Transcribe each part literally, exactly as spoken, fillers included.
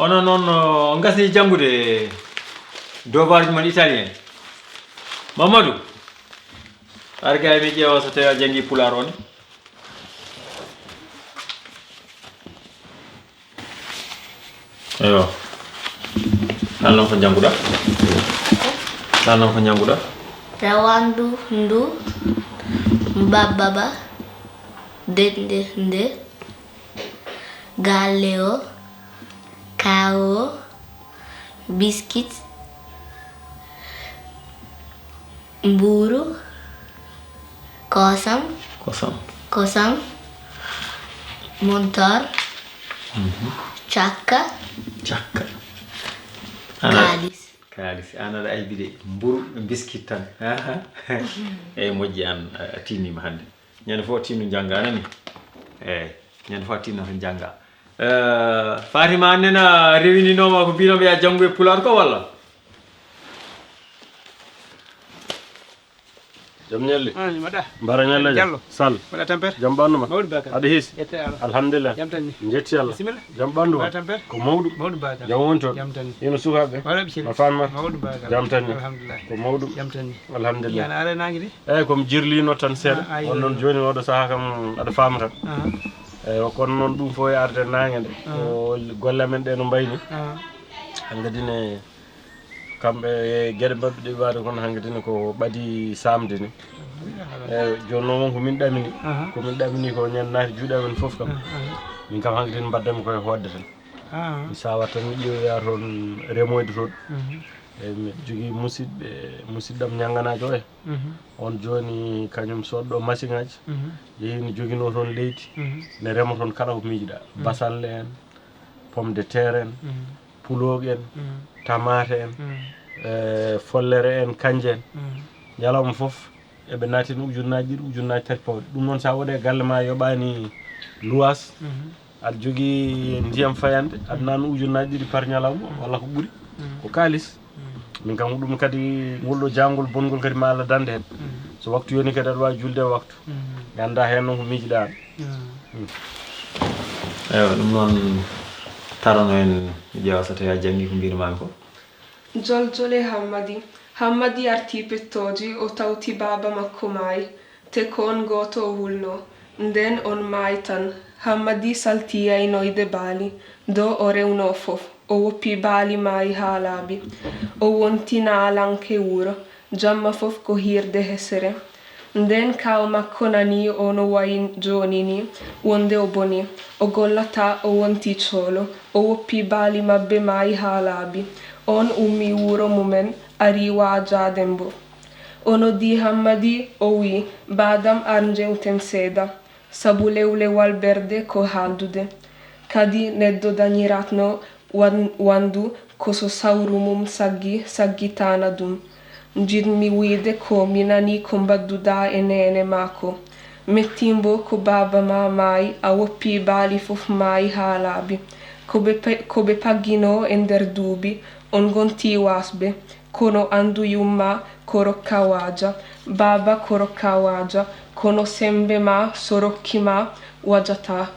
Onon noon, o, on ngasni janngude devoir mon italien. Mamadou, ar gay mi ƴeewa so tawi a janngi pulaar on. Eyo. Haalno ko njannguɗaa? Haalno ko njannguɗaa? Rawandu ndu, mbabba ba, dende nde, galle o, kawo, biskit, mburu, kosam, Kosam. Kosam, montor, Mhm. Cakka, Cakka. Ana- Kaalis. Kaalis. An aɗa aybi de mburu e biskit tan. Aha. Eyi, moƴƴi an, a tinnima hannde. Ñande fof tinno jannga, a nani? Eyi, ñande fof tinno tan jannga. Eh, Fatima, an nena rewininoma ko mbinoɓe ya janngu e pulaar ko walla? Jam ñalle. Ah, ni mbaɗa? Mbara ñalle jam. Diallo. Sall. Mbaɗa tampere? Jam ɓandu ma? Mawɗo Bakar. Aɗa heesi? Yette Allah. Alhamdulillah. Jam tan ni. Jetti Allah. Bisimilla. Jam ɓandu ma? Mbaɗa tampere? Ko mawɗum. Mawɗo Bakar. Jam woni toon. Jam tan ni. Ino sukaaɓe? Mawɗo Bicel. Ma fanma? Mawɗo Bakar. Jam tan ni. Alhamdulillah. Ko mawɗum. Jam tan ni. Alhamdulillah. Yana ara nangue de? Eyyi, komi jirlino tan seeɗa. Ah, ayi, on noon ayi. Joni oɗo saaha kam aɗa faama tan. Aha. Eyyi, o kono noon ɗum fof e arde nangue nde. Aha. Ko golle amen ɗe no mbayni. Aha. Hankadi ne Kamɓe e geɗe maɓɓe ɗe ɓe mbaɗi kono hankadi ne ko ɓadi samde ni. Eyyi, joni noon won ko min ɗamini. Aha. Ko min ɗamini ko ñande naati juuɗe amen fof kam. Aha, aha. Min kam hankadi ne mbaddami koye hoodde tan. Aha. Mi sawat tan mi ƴeewoya toon remoyde toon. Mhm. Eyyi, mi jogii musidɓe, musidɗam ñanganaajo o e. Mhm. On joni kañum soodɗo masiŋaaji. Mhm. Yehi ne joginoo toon leydi. Mhm. Ne rema toon kala ko miijiɗaa. Mhm. Basalle en, pomme de terre en, Mhm. pulooɓe en, Mm. tamaate en, Mm. eh, follere en, kanje en. Mm. Ñalawma fof eɓe naatina ujunnaaji ɗiɗi, ujunnaaji tati pawɗi. Ɗum noon, so a woɗe galle ma yoɓaani luwaas, Mhm. aɗa jogii ndiyam fayande, aɗa naatna ujunnaaji ɗiɗi par ñalawma, Mm. walla ko ɓuri, Mm. ko kaalis. Mm. Min kam ko ɗum kadi, ngol ɗo jaangol bongol kadi ma Allah dande heen. Mm. So waktu yoni kadi aɗa waawi julde e waktu. Mm. Mi anndaa heen noon ko miijiɗaa. Mm. Mm. Eywa, ɗum noon tarano en, mi ƴeewa so tawi a janngi ko mbirmaami ko. Joljole Hammadi. Hammadi arti pettooje, o tawti baaba makko maayi. Te ko on gooto o wulno. Nden on maayi tan. Hammadi salti yaynoyde baali. Do o rewno fof. O woppi baali maayi haa laabi. O wonti naalanke wuro. Jamma fof ko hiirde hesere. Nden kaaw makko nani o no wayi jooni ni, wonde o boni. O gollataa, o wonti coolo. O woppi baali maɓɓe maayi haa laabi. On ummi wuro mumen, ari waajaade mbo. O noddi Hammadi, o wi'i, "Baadam, ar njewten seeɗa." Sabu lewlewal ɓernde ko haaldude. Kadi neɗɗo dañiratno wan-, wandu ko so sawru mum saggi, saggitana ɗum. Njiɗmi wiyde ko mi nani ko mbaɗduɗaa e neene maa ko. Metti mbo ko baaba ma maayi, a woppi baali fof maayi haa laaɓi. Ko ɓe pe-, ko ɓe pagginoo e nder duuɓi, on ngonti waasɓe. Kono anndu yumma ko rokka waaja, baaba ko rokka waaja, kono semmbe ma so rokki ma, waajataa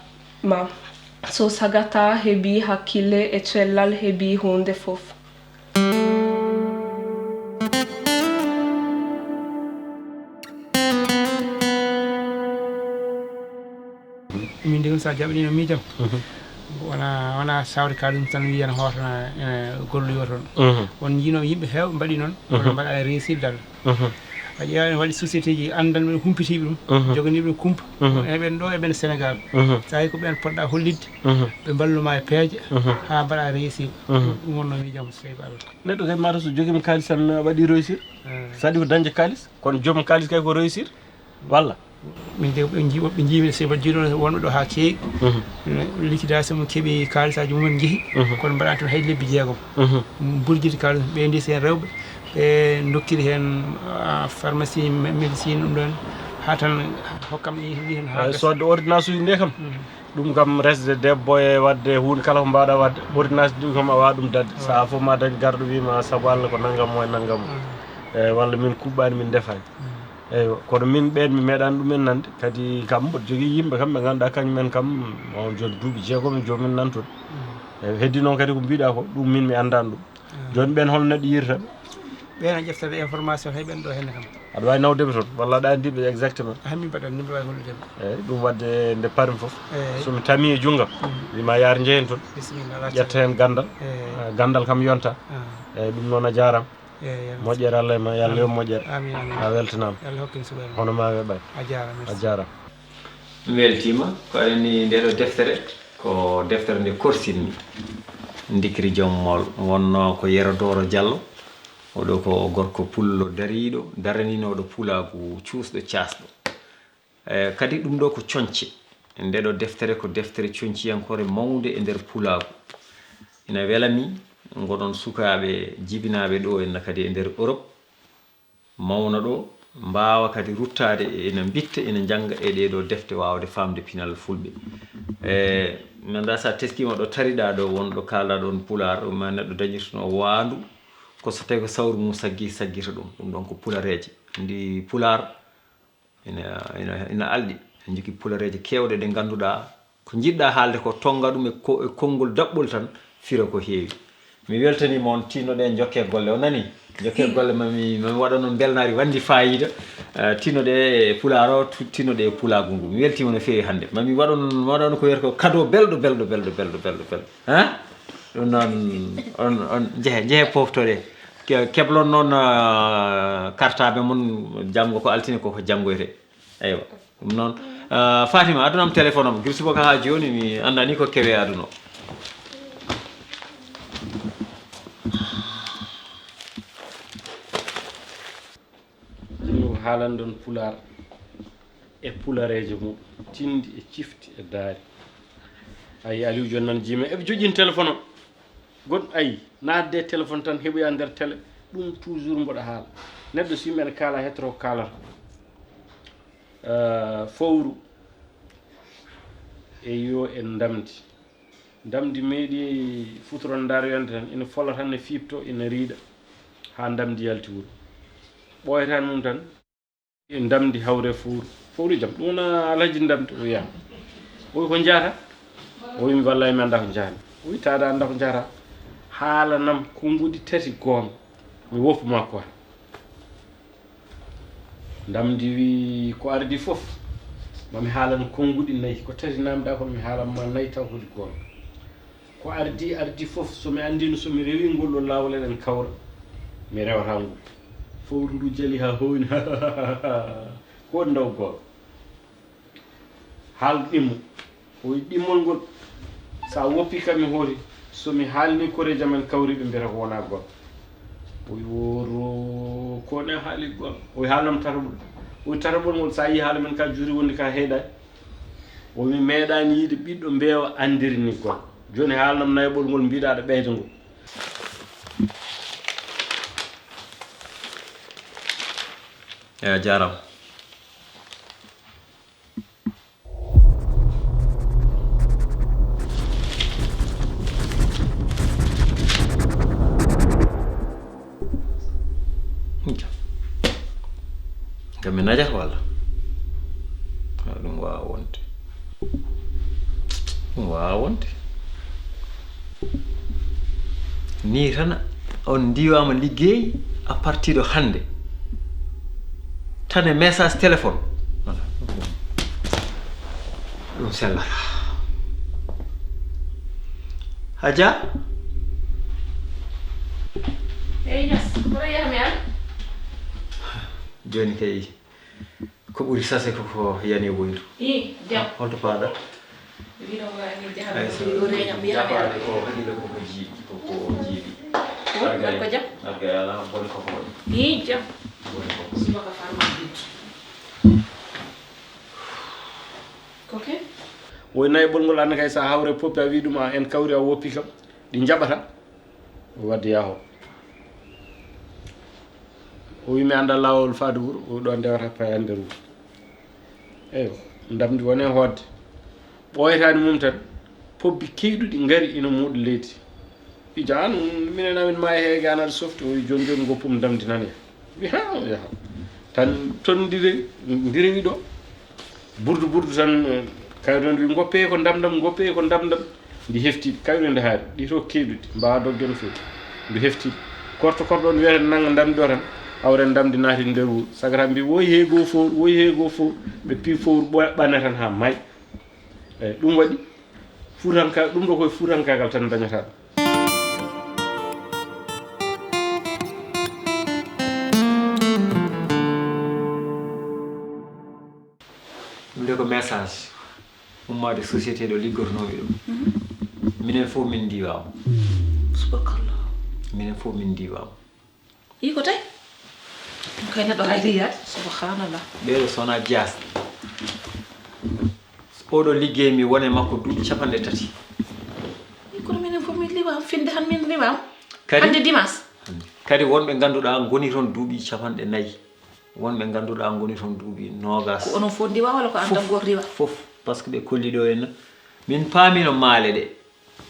ma. So sagata heɓi hakkille e cellal heɓi huunde fof. Min de, so a jaɓanii no miijam. Mhm. Wona, wona sawde kaalis tan tan wiya ne hootana, eh, golloyo toon. Mhm. On njiino yimɓe heewɓe mbaɗi noon, kono Mhm. mbaɗa réussir dal. Mhm. A ƴeewa ne waɗi société ji anndanɓe ɗum, humpitiiɓe ɗum, Mhm. joganiiɓe ɗum kumpa. Mhm. Eɓen ɗo, eɓen Sénégal. Mhm. So tawi ko ɓeen poɗɗa hollitde, Mhm. ɓe mballuma e peeje, Mhm. haa mbaɗa réussir. Mhm. Ɗum wonno miijam, so tawi ko Allah. Neɗɗo kadi mataw so jogiima kaalis tan waɗi réussir. Eh. So waɗi ko dañde kaalis, kono joom kaalis kay ko réussir. Walla? Min de, ɓe nji-, ɓe njiimi, so ɓe jiiɗo wonɓe ɗo haa keewi. Mhm. Liquidasion mum keɓi kaalisaaji mumen njehi. Mhm. Kono mbaɗa toon hay lebbi jeegom. Mhm. Burjiti kaalis, ɓe ndi heen rewɓe, ɓe ndokkiri heen, ah, pharmacie, me-, médecine, ɗum ɗoon, haa tan hokkam ni, ni heen haa Eh, gasa. Soodde ordonnance uji nde kam, Mhm. ɗum kam resde debbo e waɗde huunde kala ko mbaɗa waɗde, ordonnance ɗum kam a wawa ɗum daɗde. Saha fof ma dañ garɗo wiima sabu Allah ko nanngam mo e nanngam mo. Mhm. Eh, walla min kuɓɓaani, min ndefaani. Mhm. Eywa, kono min ɓeen mi meeɗaani ɗum en nande. Kadi kam mboɗo jogii yimɓe kam ɓe ngannduɗaa kañum en kam, on jooni duuɓi jeegom e joomum nan toon. Mm. Heddi noon kadi ko mbiɗa ko, ɗum min mi anndaani ɗum. Jooni ɓeen hol neɗɗo yirta ɓe? Ɓeen a ƴeftata information hay ɓeen ɗo henne kam. Aɗa waawi nawde ɓe toon, walla aɗa anndi ɓe exactement? Haa min mbaɗa, min mbaɗa hollude ɓe. Eeyi, ɗum waɗde nde parmi fof. Eeyi. So mi tamii e junngam, wima yaar njehen toon. Bisimilla, alaa ƴetta heen ganndal. Eeyi. Ah, ganndal kam yonta. Ah. Eeyi, ɗum noon a jaaraama. Eeyi, yalla. Moƴƴere Allah e ma, yalla yo moƴƴere. Amin, amin. A weltanaama. Yalla hokkin suɓere. Hono ma weɓani. A jaaraama, merci. A jaaraama. Mi weltiima, ko aɗa anndi nde ɗo deftere, ko deftere nde korsinmi. Ndikri Joom Mool, wonnoo ko Yero Dooro Jallo. Oɗo ko gorko pullo dariiɗo, daraninooɗo pulaagu cuusɗo caasɗo. E, kadi ɗum ɗo ko coñce. Nde ɗo deftere ko deftere coñciyankoore mawnde e nder pulaagu. Ina wela mi, ngoɗon sukaaɓe jibinaaɓe ɗo enna kadi e nder Europe, mawna ɗo, mbaawa kadi ruttaade e ina mbitta, ina njannga e ɗee ɗo defte, waawde faamde pinal fulɓe. E, mi anndaa so a teskiima ɗo tariɗaa ɗo, won ɗo kaalɗaa ɗoon pulaar, ma neɗɗo dañirtuno waandu, ko so tawii ko sawru mum saggi, saggita ɗum. Ɗum ɗoon ko pulareeje. Anndi pulaar ina, ina, ina alɗi. Ina jogii pulareeje keewɗe ɗe ngannduɗaa, ko njiɗɗaa haalde ko, tonnga ɗum e ko, e konngol daɓɓol tan, fira ko heewi. Mi weltaniima on, tinnoɗee njokkee golle. On nanii? Njokkee golle, ma mi, ma mi waɗan on mbelnaari wanndi faayiida. Eh, tinnoɗee e pulaar o, tu-, tinnoɗee e pulaagu ngu. Mi weltiima no feewi hannde. Ma mi waɗan, ma waɗan ko wiyata ko cadeau belɗo, belɗo, belɗo, belɗo, belɗo, belɗo. Hein? Ɗum noon, on, on, njehe, njehe poftoɗee. Ke-, keblon noon, ah, kartaabe mon, janngo ko altine, koko janngoytee. Eywa, ɗum noon. Ah, Fatima, adunam téléphone am, gila subaka haa jooni mi anndaa ni ko kewe aduna o. Ɗum haalandon pulaar e pulareejo mum, tinndi e cifti e daari. Ayi, Aliou jooni nan jiima, eɓe joƴƴini téléphone o. Goɗɗum, ayi, naatde e téléphone tan, heɓoya nder télé, ɗum toujours mboɗa haala. Neɗɗo so yimɓe ene kaala, hettotoo ko kaalata ko. Eh, fowru e yo en ndamdi. Ndamdi meeɗi futuro ndaaro yonde tan, ina fola tan, ne fiipto, ina riiɗa, haa ndamdi yalti wuro. Ɓooyata mum tan, e ndamdi hawre fowru. Fowru jam, ɗum wona Alhaji ndamdi, o wiya. O wi, "Ko njahata?" O wi, "Mi wallaahi mi anndaa ko njahatmi." O wi, "Taada anndaa ko njahata? Haalanam konnguɗi tati goonga, mi woppu ma ko." Ndamdi wi, "Ko ardi fof, ma mi haalan konnguɗi nayi. Ko tati namɗa ko, mi haalan ma nayi taw ko ɗi goonga. Ko ardi, ardi fof, so mi anndino, so mi rewi ngol ɗo laawol eɗen kawra, mi rewata ngol." Fowru ndu jali haa hooyni, "Ko ndaw goonga." Haal ɗimmo. O wi, "Ɗimmol ngol, so a woppi kam mi hooti, so mi haalni koreeji amen kawri, ɓe mbiyata ko wonaa goonga." O wi, "Woro, ko ne haali goonga?" O wi, "Haalanam tataɓol." O wi, "Tataɓol ngol, so a yii haala men ka juuri wonde ka heeɗaani." O wi, "Mi meeɗaani yiide ɓiɗɗo mbeewa anndiri ni goonga. Jooni haalanam nayaɓol ngol mbiɗa aɗa ɓeyda ngol." Eyi, a jaaraama. Kam mi najata walla? Ah, ɗum waawa wonde. Ɗum waawa wonde. Ni tan on ndiwama liggey à partir de hannde. Tan e message téléphone. Voilà. Ɗum sellata. Hadja? Eyi, Niass, kono yahmi an? Jooni kay, ko ɓuri sase ko ko yani woydu. Ii, jam. Holto paaɗa? Wiɗo wani jahaɓe ɗo reña mi yaɓe. Jafaade ko haɗi ko ko jiiɗi, ko ko jiiɗi. Ko jam? Argay ala bone ko ko waɗi. Ii, jam. Subaka farma bit. Koke? Woy nayi ɓolngol an kay, sa hawre poppi a wi ɗum a en kawri a woppi kam, ɗi jaɓata. Wadde yaho. O wi mi annda laawol faade wuro, o ɗo ndewata paya nder wuro. Eyo, ndamdi wone hoodde. Ɓooyataani mum tan, pobbi keyɗuɗi ngari ina muuɗa leydi. Ija an, minen amin maayi heege an aɗa softi, o wi jooni jooni ngoppum ndamdi nane. Wi ha, yaha. Tan toon ndire, ndirewi ɗo. Burdu burdu tan, kayɗon wi ngoppe ko ndamdam, ngoppe ko ndamdam. Ndi hefti kayru nde haari, ɗi to keeɗuɗi, mbaawa dogde no foti. Ndu hefti. Korto korɗo on wiyata nanga ndamdi ɗo tan, hawre ndamdi naati nder wuro. Sagata mbi, "Woy hee goo fowru, woy hee goo fowru." Ɓe pii fowru ɓoya ɓanna tan haa may. Eyi, ɗum waɗi Fuutanka-, ɗum ɗo koye Fuutankaagal tan dañata ɗum. Ɗum de ko message ummaade société ɗo liggotonoomi ɗo. Minen fof min ndiiwaama. Subhanallah. Minen fof min ndiiwaama. Ii ko tawi? Ɗum kay neɗɗo hayri yaade. Subhanallah. Ɓeeɗo so wonaa jaasɗe. Oɗo liggey mi wone makko duuɓi capanɗe tati. Ii kono minen fof min liwaama, finde han min riwaama. Kadi hannde dimanche. Kadi wonɓe ngannduɗaa ngoni toon duuɓi capanɗe nayi. Wonɓe ngannduɗaa ngoni toon duuɓi noogas. Ko onon fof ndiwa walla ko an tan gooto riwa? Fof, parce que ɓe kolli ɗo henna. Min paamino maale ɗe.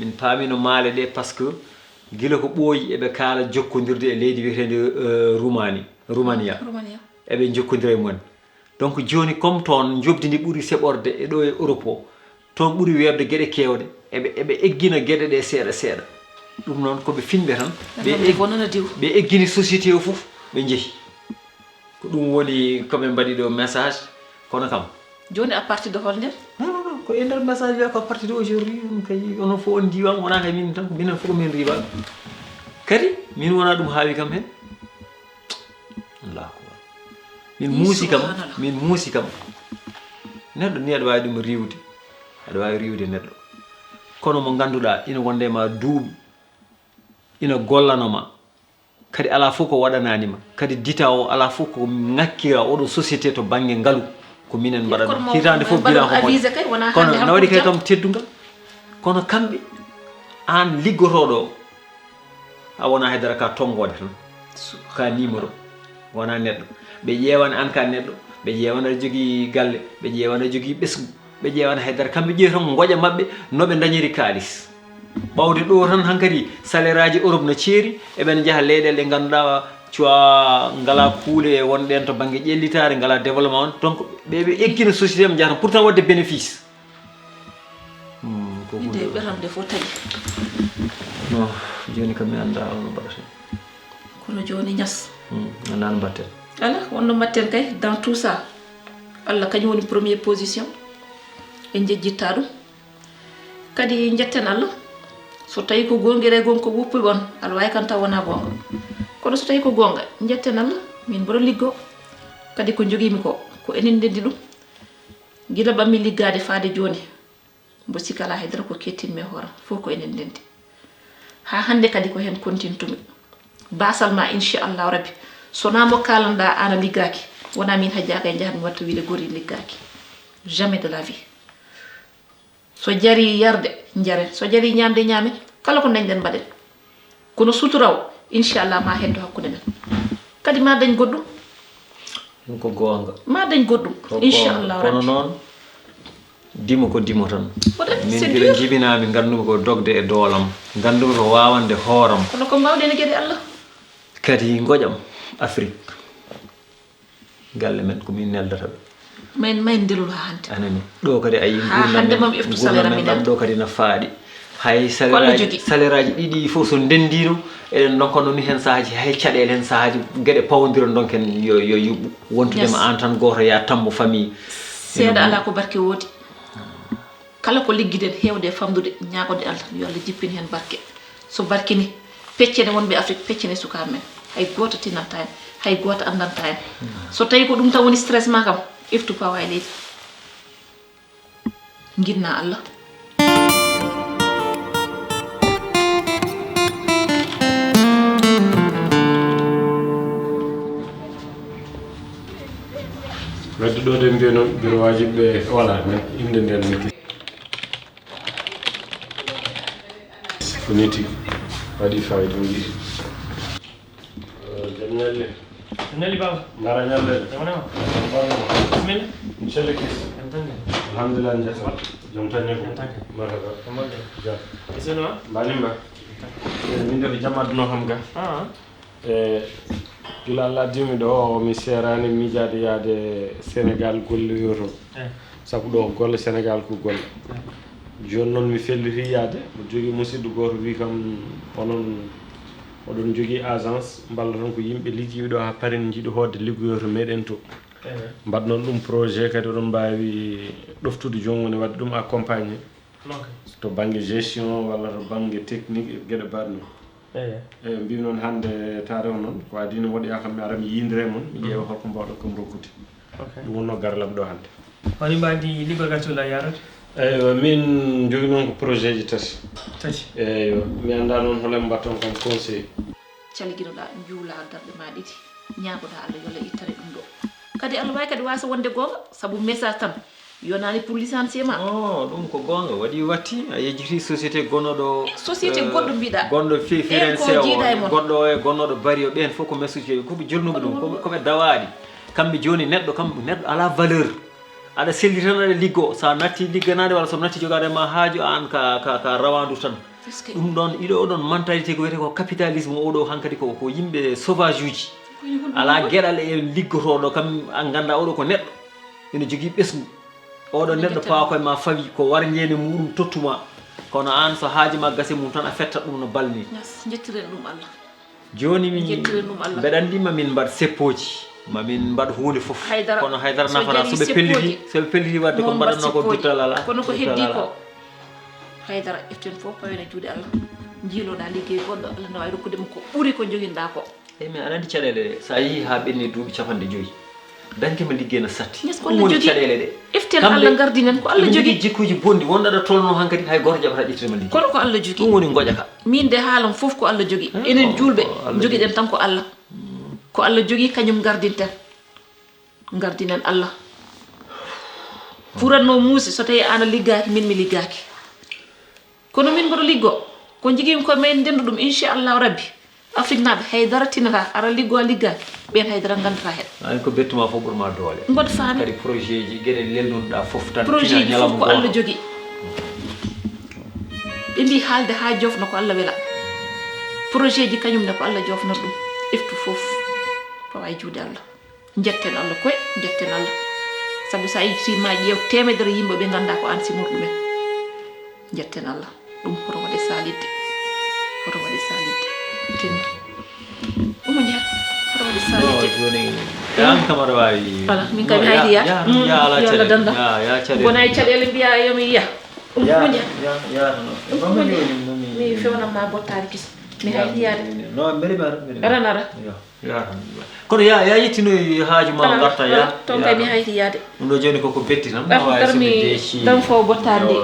Min paamino maale ɗe parce que gila ko ɓooyi eɓe kaala jokkondirde e leydi wiyeteendi, euh, Roumanie, Roumania. Roumania. Eɓe njokkondira e mumen. Donc jooni, comme toon njoɓdi ndi ɓuri seɓorde e ɗo e Europe o, toon ɓuri weeɓde geɗe keewɗe, eɓe, eɓe eggina geɗe ɗe seeɗa seeɗa. Ɗum noon ko ɓe finɓe tan, ɓe Ɓe eg-, wonana diw. Ɓe eggini société o fof, ɓe njehi. Ko ɗum woni ko ɓe mbaɗi ɗo message, kono kam. Jooni à partir de hol nder? Non, non, non, ko e nder message wiya ko à partir de aujourd'hui, on kay, onon fof on ndiiwaama, wonaa kay min tan, ko minen fof ko min riiwaaɓe. Kadi, min wonaa ɗum haawi kam heen. Allahu akbar. Min Ii, muusi kam, subhanallah. Min muusi kam. Neɗɗo ni aɗa waawi ɗum riiwde. Aɗa waawi riiwde neɗɗo. Kono mo ngannduɗaa ina wonde ma duuɓi, ina gollano ma. Kadi alaa fof ko waɗanaani ma. Kadi dita o alaa fof ko ŋakkira oɗo société to bannge ngalu. Ko minen mbaɗa ɗum. Hitaande fof mbiɗa ko moƴƴi. Kono na waɗi kay kam teddungal. Kono kamɓe, aan liggotooɗo o, a wonaa haydara ka tonngoode tan. Ka numéro. Wonaa neɗɗo. Ɓe ƴeewan aan ka neɗɗo. Ɓe ƴeewan aɗa jogii galle. Ɓe ƴeewan aɗa jogii ɓesngu. Ɓe ƴeewan haydara. Kamɓe ƴeewata ngoƴa maɓɓe no ɓe ndañiri kaalis. Ɓawde ɗo tan hankadi, salaire aji Europe no ceeri, eɓen njaha leyɗeele ɗe ngannduɗaa, cuwa, ngalaa kuule e won ɗen to bannge ƴellitaare, ngalaa développement on. Donc, ɓe, ɓe eggina société am njahata, pourtant waɗde bénéfice. Hmm, ko Min de huunde ɓeram nde fof taƴi. Non, jooni kam mi anndaa on no mbaɗata. Kono jooni ñas. Hmm, anndaa no mbaɗten. Alaa, wonno mbaɗten kay, dans tout ça, Allah kañum woni première position. En njejjittaa ɗum. Kadi njetten Allah. So tawii ko goongiri e goonga ko woppuɓe on, aɗa waawi kan taw wonaa goonga. Kono so tawii ko goonga, njetten Allah, min mboɗo liggoo. Kadi ko njogiimi ko, ko enen ndenndi ɗum. Gila ɓammi liggaade faade jooni, mbo sikki alaa hay dara ko kettinmi e hooram, fof ko enen ndenndi. Haa hannde kadi ko heen kontintumi. Baasal ma, inchallahu rabbi, so wonaa mo kaalanɗaa aan a liggaaki, wonaa miin hajjaaka e njahatmi watta wiide gori liggaaki. Jamais de la vie. So jarii yarde, njaren. So jarii ñaamde, ñaamen. Kala ko ndañɗen, mbaɗen. Kono sutura o, inchallah, ma heddo hakkunde men. Kadi ma dañ goɗɗum. Ɗum ko goonga. Ma dañ goɗɗum, inchallah. Kono rabbi. Noon, dimo ko dimo tan. Min gila njibinaa-mi, nganndu-mi ko dogde e doolam. Nganndu-mi ko waawande hooram. Kono ko mbaawɗen e geɗe Allah. Kadi ngoƴam Afrik. Galle men, ko min neldata ɓe. Min, min ndelul haa hannde. A nani. Ɗo kadi a yii haa nguurndam hannde men, mam eftu nguurndam salaire men ɗam ɗo kadi na faaɗi. Hay salaire aji, salaire aji ɗiɗi fof so ndenndiino, eɗen ndonkano ni heen sahaaji, hay caɗeele heen sahaaji, geɗe pawondiro ndonken yo, yo yuɓɓu. Wontude ma aan tan gooto, ya tammo famille. Seeɗa alaa ko barke woodi. Kala ko liggiɗen heewde e famɗude, ñaagoɗen Allah, yo Allah jippin heen barke. So barkini, peccene wonɓe Afrik, peccene sukaaɓe men. Hay gooto tinanta en, hay gooto anndanta en. So tawii ko ɗum tan woni stress ma kam, eftu pawa e leydi. Nginnaa Allah. Wadde ɗo de mbiye noon, bureau aji ɓe, voilà, men innde nden min. Ko nii tigi. Waɗi fayida, mi yiɗi. Eh, jam ñalle. Jam ñalle, baba. Ndara ñalle. Jam wonama. Jam wonama. Bismillah. Inchallah, kis. Jam tan de. Alhamdulillah, jam tan. Jam tan ne ko. Jam tan de. Marhaba. Jam wonde. Jam. Iseno, ah? Mbaɗi ma. Eh, min de ko jam adduno kam ga. Ah. E gila Allah addi mi ɗo, mi seeraani miijaade yaade Sénégal golloyo toon. Eh. Sabu ɗo ko golle, Sénégal ko golle. Eh. Jooni noon mi felliti yahde, mboɗo jogii musidɗo gooto wii kam, onon oɗon njogii agence, mballa tan ko yimɓe liggii ɗo haa pari, njiɗi hootde liggoyo to meɗen to. Eey. Mbaɗ noon ɗum projet, kadi oɗon mbaawi ɗoftude joom woni waɗde ɗum accompagné. Ok. To bannge gestion walla to bannge technique e geɗe mbaɗ noon. Eey. Eey, mbimi noon hannde taariho noon, ko adii noon woɗɗoyaa kam mi ara mi yiyindira e mon, mi ƴeewa holko mbaawɗon kam rokkude. Ok. Ɗum wonnoo garal am ɗo hannde. Woni mbaadi liggorgal cuuɗa yaarata? Eywa, min njogii noon ko projet ji tati. Tati. Eywa, mi anndaa noon hol e mbaɗton kam conseil. Calginoɗaa, njuulaa darɗe maa ɗiɗi, ñaagoɗaa Allah yo Allah ittane ɗum ɗo. Kadi Allah waawi kadi waasa wonde goonga, sabu message tan yonaani pour licenciement. Oh, ɗum ko goonga, waɗi watti, a yejjiti société gonnoɗo, eh, société goɗɗo mbiɗa. Gonɗo fi-, ɓen ko firense o, jiidaa e mon. Goɗɗo e gonnoɗo bari o, ɓen fof ko message, ko ɓe jolnuɓe ɗum, ko, ko ɓe dawaaɗi. Kamɓe jooni neɗɗo, kam neɗɗo alaa valeur. Aɗa selli tan aɗa liggo, so a natti ligganaade walla so natti jogaade ma haaju, aan ka, ka, ka rawaandu tan. Est-ce que ɗum ɗoon, iɗo oɗon mentalité ko wiyetee ko capitalisme oɗo hankadi ko, ko yimɓe sauvage uji. Ko yimɓe alaa honɗum geɗal e liggotooɗo kam, a nganndaa oɗo ko neɗɗo. Ina jogii ɓesngu. Oɗo neɗɗo pawa koye ma fawi, ko war ñeene muɗum tottuma. Kono aan so haaju ma gasi mum tan a fetta ɗum no balni. Yes, njettiren ɗum Allah. Jooni mi, njettiren ɗum Allah. Mbeɗa anndi ma min mbaɗ seppooji, ma min mbaɗ huunde fof. Haydara. Kono haydara so nafata, jarii so ɓe pelliti, seppooji, so ɓe pelliti waɗde ko mbaɗatnoo ko, duttal alaa, kono ko duttal heddii alaa. Ko, haydara, eften fof pawen e juuɗe Allah. Njiiloɗaa liggey goɗɗo, Allah ne waawi rokkude mo ko ɓuri ko njoginɗaa ko. Eyi, mais aɗa anndi caɗeele ɗe, so a yehii haa ɓenni duuɓi capanɗe joyi, dañde ma liggey na satti. Yes, ko Allah jogii. Ɗum woni caɗeele ɗe. Eften Allah, ngardinen ko Allah jogii. Kamɓe ɓe njogii jikkuuji bonɗi, wonɗo aɗa tolnoo hankadi, hay gooto jaɓataa ƴettude ma liggey. Kono ko Allah jogii. Ɗum woni ngoƴa ka. Min de haalam fof ko Allah jogii. Eh, enen ko juulɓe, Allah jogii, njogiɗen tan ko Allah. Ko Allah jogii, kañum ngardinten. Ngardinen Allah. Furatnoo muusi, so tawii aan a liggaaki, min mi liggaaki. Kono min mboɗo liggo, ko njigiimi ko men ndendu ɗum, inchallahu rabbi. Afriknaaɓe hay dara tinataa, ara liggo a liggaaki, ɓeen hay dara nganndataa heen. Aan ko bettuma fof ɓurma doole. Mboɗo faami. Kadi projet ji, geɗe lelnuɗaa fof tan, projet ji fof ko Allah jogii. Ɓe mbii haalde haa jofna ko Allah wela. Projet ji kañum ne ko Allah jofnata ɗum. Eftu fof fawa e juuɗe Allah. Njetten Allah koy, njetten Allah. Sabu so a yejjitii ma ƴeew teemedere yimɓe ɓe nganndaa ko aan simor ɗumen. Njetten Allah. Ɗum hoto waɗe saalidde. Hoto waɗe saalidde. Tinno. Oumou Ndiaye, hoto waɗe saalidde. Jooni, aan kam aɗa waawi. Voilà, min kam mi haydi yaade. Yo Allah danda. Wona e caɗeele mbiya yo mi yiya. Oumou Ndiaye. Oumou Ndiaye. Mi fewnam ma bottaari kisa. Mi haydi yaade. No, mbeɗa mi ara, mbeɗa mi ara. Ara, ara. Yo, yo, alhamdulillah. Kono ya, ya yettinoy haaju ma ngarta ya. Toon kay mi hayti yaade. Ɗum ɗo jooni koko betti tan. Ɗarmi ɗam fof bottaande.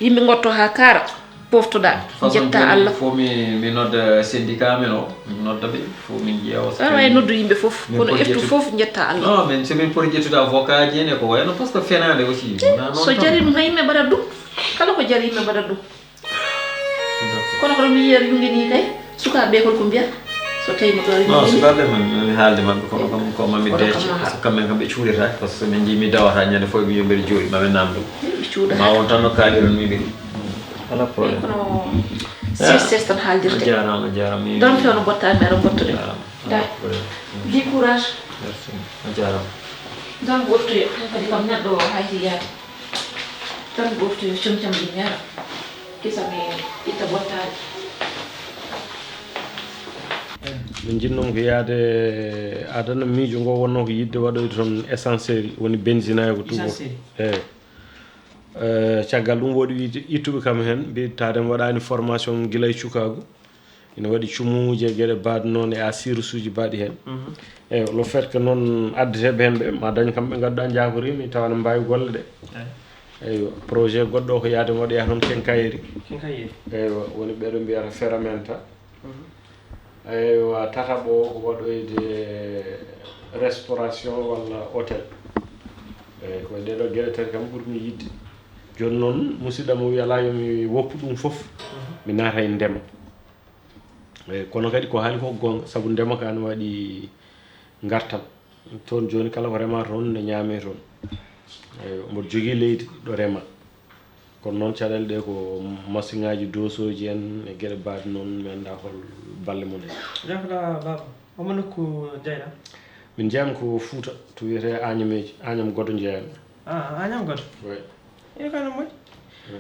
Yimɓe ngotto haa kaara. Poftoɗaa, njetta Allah. Fof mi, mi nodda syndicat men o, mi nodda ɓe, fof min ƴeewa. Aɗa waawi noddu yimɓe fof, kono eftu fof njetta Allah. Non, min so min poti ƴettude avocat ji en e ko wayno, par ce que fenaande aussi. So jari ɗum hay yimɓe mbaɗat ɗum. Kala ko jari yimɓe mbaɗat ɗum. Kono kono mi yiya yungini kay, sukaaɓe ɓe holko mbiya? So tawi mo ɗo. Non, sukaaɓe man, mi haalde maɓɓe, kono kam ko mami deec, par ce que kamɓe kam ɓe cuuɗata, par ce que min njii mi dawata ñande fof mi yo mbeɗa jooɗi, mami namdo. Ɓe cuuɗata. Ma won tan no kaaliron mi ɓe. Ala problème. Kono ses ses tan haaldirte. A jaaraama, a jaaraama. Ɗon fewno bottaami aɗa bottude. Jaaraama. Ala problème. Di courage. Merci. A jaaraama. Ɗon ɓoftoyo, kadi kam neɗɗo o hayti yaade. Tan ɓoftoyo comcam ɗi mi ara. Kisa mi itta bottaari. Min njinnoo ko yaade adana miijo ngo wonnoo ko yiɗde waɗoyde toon essence woni benzine ko tuubo. Essence. Eyi. Eh, caggal ɗum woodi wiide ittuɓe kam heen mbiɗ taade mi waɗaani formation gila e cukaagu. Ina waɗi cumuuje geɗe baɗ noon e assurance uji baɗi heen. Eyi, le fait que noon addeteeɓe heen ɓe ma dañ kamɓe ngannduɗaa njaakoriima tawa ne mbaawi golle ɗe. Eyi. Eywa, projet goɗɗo o ko yaade waɗoya toon quincaillerie. Quincaillerie. Eywa, woni ɓeɗo mbiyata ferramenta. Eywa, tataɓo o ko waɗoyde restauration walla hôtel. Eyyi, ko ɗeɗo geɗe tati kam ɓurmi yiɗde. Jooni noon musidɗam o wi alaa yo mi woppu ɗum fof. Mi naata e ndema. Eyyi, kono kadi ko haali ko goonga, sabu ndema ka ne waɗi ngartam. Toon jooni kala ko rema toon ne ñaame toon. Eyyi, mboɗo jogii leydi ɗo rema. Kono noon caɗeele ɗe ko masiŋaaji doosooji en e geɗe baɗe noon, mi anndaa hol balle mum en. Jaafoɗa baaba, omo nokku jeyɗa? Min jeyam ko Fuuta, to wiyetee Añameeji, Añam Godo jeyam. Ah, Añam Godo? Oui. Ina kano moƴƴi.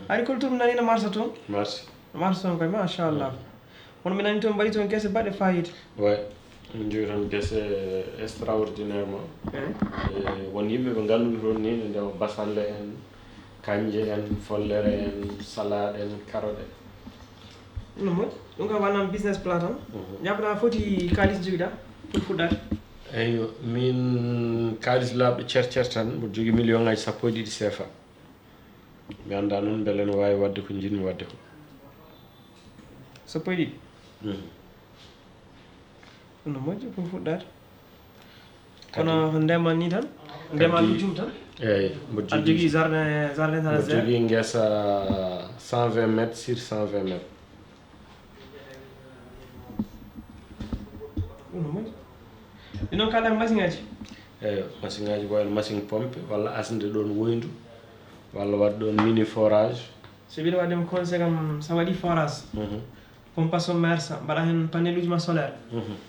Agriculture nani no marsa toon? Merci. Marsa toon kay, machallah. Kono mi nani toon mbaɗi toon gese baɗɗe fayida. Ouais. Min jogi toon gese extraordinairement. Eyi. E won yimɓe ɓe ngannduɗo toon ni ne ndewa basalle en, kanje en, follere en, salade en, carotte en. No moƴƴi. Ɗum kam wonaa business plan tan. Jaɓataa foti kaalis jogiɗaa pour fuɗɗaade? Eyyo, min kaalis laaɓɗo cer cer tan, mboɗo jogii million ngaji sappo e ɗiɗi C F A. Mi anndaa noon mbele no waawi waɗde ko njiɗmi waɗde ko. Sappo e ɗiɗi. Ɗum no moƴƴi pour fuɗɗaade. Kono ndeman ni tan? Ndeman lujum tan? Eyi, mboɗo Aɗa jogii jardin, jardin tan? Mboɗo jogii ngesa cent vingt mètres sur cent vingt mètres. Ɗum no moƴƴi. Ɗi noon kaɗa machine aji? Eyi, machine aji ko wayno machine pompe walla asde ɗoon woyndu walla waɗ ɗoon mini forage. So mbiɗa waɗi ɗum conseil kam, so waɗi forage, pompe so mersa, mbaɗa heen paneluji ma solaire,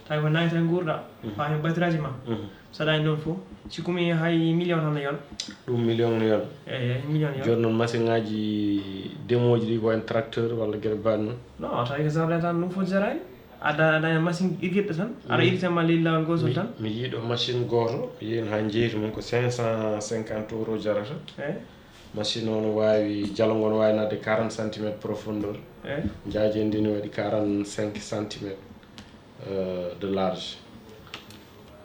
tawi ko nayi tan nguurɗa, mbaɗa heen batiraji ma, so aɗa noon fof, sikkumi hay million tan no yona. Ɗum million no yona. Eyi, million yona. Jooni noon machine ngaji demoji ɗi ko wayno tracteur walla geɗe mbaɗ noon? Non, tawi ko jardin tan, ɗum fof jarani. Aɗa aɗa machine irgirɗo tan, aɗa irita ma leydi laawol gotol tan. Mi yiiɗo machine gooto, mi yeehi haa njeyti mum ko cinq cent cinquante euros jarata. Eyi. Machine o no waawi, jalo ngo no waawi naatde quarante centimètres profondeur. Eyi. Njaaje ndi no waɗi quarante cinq centimètres de large.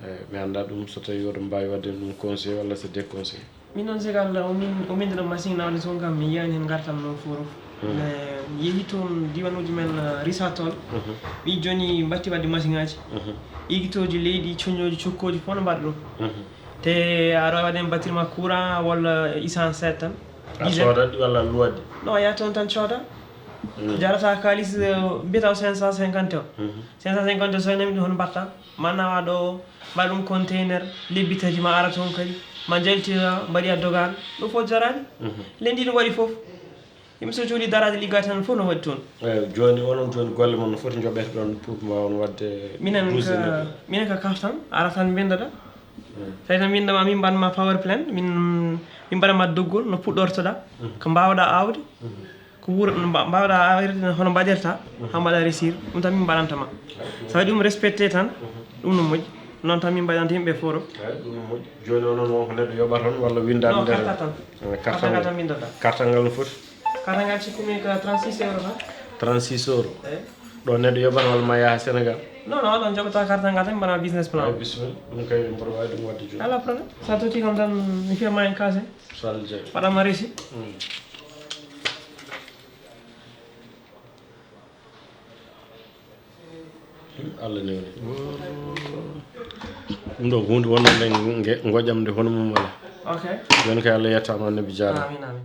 Eyi, mi anndaa ɗum so tawii oɗon mbaawi waɗde ɗum conseil walla c'est déconseil. Min noon, sigal o min o min ɗo machine nawde toon kam, mi yiyani heen ngartam noon fof. Mi yehi toon diwanuuji men, Risa Tool. Mi jooni mbatti waɗde machine aji. Igitooji leydi, coñooji, cokkooji fof no mbaɗa ɗum. Te aɗa waawi waɗde heen battirma courant walla essence seeɗa tan. A soodat ɗi walla a luwat ɗi? Non, a yahat toon tan cooda. Jarata kaalis, mbiyata o cinq cent cinquante o. Cinq cent cinquante o, so nami ɗum hono mbaɗta? Ma nawa ɗo, mbaɗa ɗum container, lebbi tati ma ara toon kadi, ma njaltira, mbaɗi a dogan, ɗum fof jarani. Lendi ɗum waɗi fof. Yimɓe so jooni daraade ligga tan fof no waɗi toon. Eyi, jooni onon jooni golle mon no foti njoɓete ɗon pour mbawon waɗde. Minen ka minen ka kaf tan, ara tan mbindoɗa. Tawi tan mbindoma min mbaɗma power plan, min min mbaɗama doggol no puɗɗortoɗa, ko mbawɗa awde. Ko wuur mbawɗa awirde hono mbaɗirta ha mbaɗa réussir, ɗum tan min mbaɗanta ma. So waɗi ɗum respecté tan, ɗum no moƴƴi. Noon tan min mbaɗanta yimɓe fof. Eyi, ɗum no moƴƴi. Jooni o noon wonko neɗɗo yoɓata on walla winda? Non, carte tan. Carte ngal tan windata. Carte ngal no foti? Carte ngal cikkumi ko trente-six euro tan. Trente-six euro. Eyi. Ɗo neɗɗo yoɓata walla ma yaha Sénégal? Non non, ɗon joɓata carte ngal tan mbaɗa business plan. Ay bisimilla, ɗum kay mboɗo wawi ɗum wadde jooni. Ala problème. Sa totti kam tan mi fiya ma en kase. So Allah jaɓi. Waɗama réussir. Allah newni. Ɗum ɗo hunde wonno nde goƴamde hono mum wala. Ok. Joni kay Allah yettama annabi jarama. Amin amin.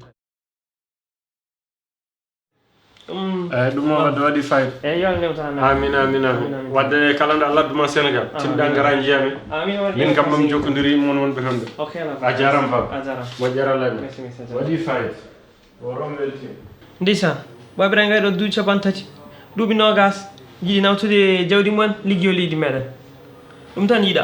Ɗum eyi ɗum o wadde waɗi fayida. Eyi yo Allah newtan. Amin amin amin. Wadde kala nde Allah adduma Sénégal tinɗa gara jiyami. Amin. Min kam mami jokkodiri mon wonɓe toon ɓe. Ok. A jarama baba. A jarama. Moƴƴere Allah. Merci merci. Waɗi fayida. Worom welti. Ndeysan. Babiraɗo gayɗo duuɓi capanɗe tati, duuɓi noogas, jiɗi nawtude jawdi mumen, liggiyo leydi meɗen. Ɗum tan yiɗa.